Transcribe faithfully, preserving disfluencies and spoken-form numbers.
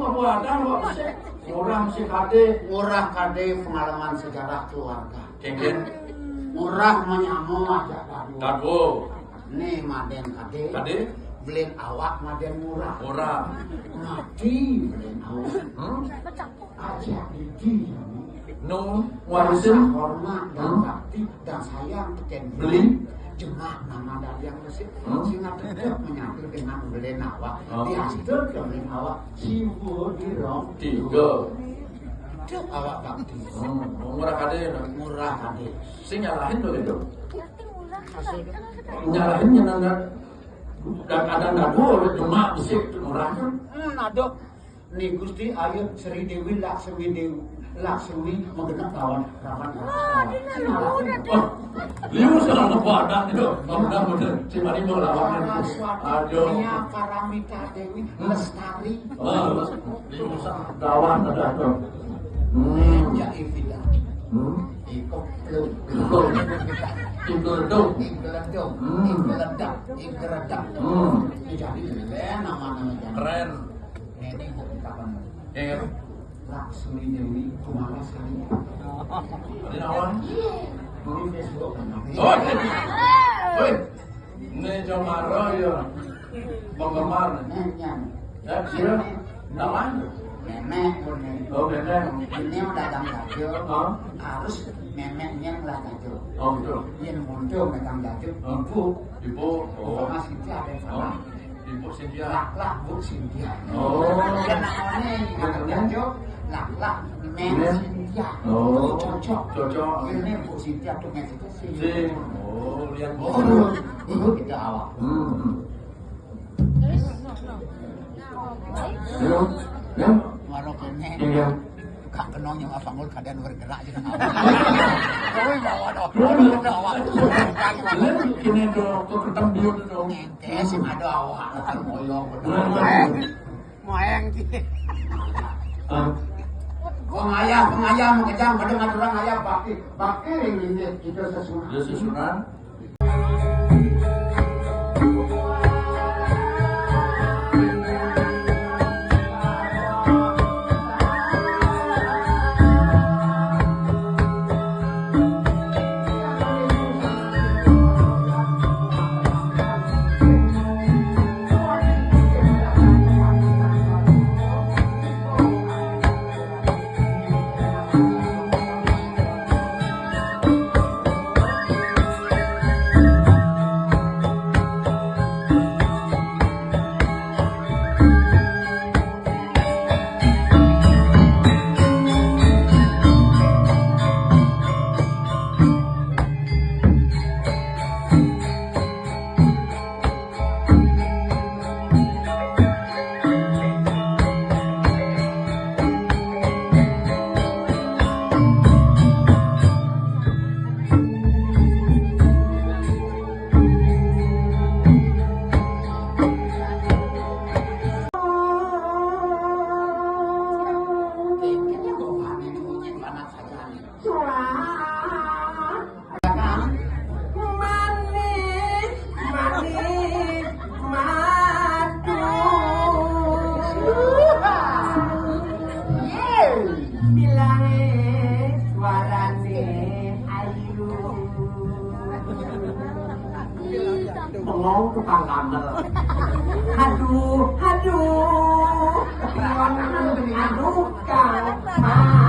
Buatan kok sik. Ngurah mesti kadé. Ngurah kadé pengalaman sejarah keluarga. Kéngkén. Ngurah manyama ajak dadua. Dadua. Né madén kadé. Kadé. Belin awak madén ngurah. Ngurah. Mati belin awak. Hmm? Ajak didi. Nu, ngurusin. Rasa hormat dan bakti dan sayang tekén beli. Jemak nama dadi yang resik. Hmm? Sing tetep menyatu dengan belin awak. Oh. Diastur ke belin awak. Siwa dirong. Tiga. Cek awak bakti. Hmm, ngurah kadé, nah. Ngurah kadé. Sing nyalahin tuh itu. Nyalahin nyenang dan ada dadua, jemak bisi ngurah kan. Hmm, ada. Ni Gusti Ayu Sri Dewi Laksmi Dewi Laksmi magenep lawan rawan. Oh, liu salah ngebadak itu. Benar-benar. Si Mari mau lawan. Saraswati. Aduh. Nia Paramita Dewi Lestari. Ah, liu salah lawan ada tuh. Hmm. Ya, Evita. Hmm. Iko. Iko. Iko ledung. Iko ledung. Hmm. Iko ledung. Iko ledung. Hmm. Jadi, nama-nama jangan. Keren. Ini bukan kapan. Iya. Laksmi Dewi Kumala Sari. Ini naon? Di Facebook kan. Oh, iya. Woi. Ini Jomaro ya. Penggemar. Nah, yang. Ya, sira. Naon? Nenek, nenek. Oh, nenek. Ini udah dagang jajo. Hah? Harus neneknya lah jajo. Oh, betul. Yang muncul dagang jajo. Hah? Ibu. Ibu. Oh. Sama Sintia ada yang salah. Oh. Ibu Sintia. Lah, lah, Bu Sintia. Oh. Dia namanya Ibu Sintia. Lah, lah, Men Sintia. Oh. Cocok. Cocok. Ini Bu Sintia tuh Men Sintia sih. Sing. Oh, lihat. Oh, Bu. Bu kita awak. Hmm. Halo. Ya. Warok ini. Iya. Kak Kenong yang apa ngul kadén bergerak aja nang awak. Kowe bawa dong. Bawa dong. Lha kene do kok ketemu dia dong. Ngenteh sing ada awak. Moyong bener. Moyong ki. Ah. Pengayah, pengayah, mengejang, pada ngaturang ayah, bakti, bakti, ring, ring, kita sesuai. Ya, sesuai. Manis, manis, madu. Bilangé suarané ayu. Bengong tukang gamel. Aduh, aduh. Aduh, Kang.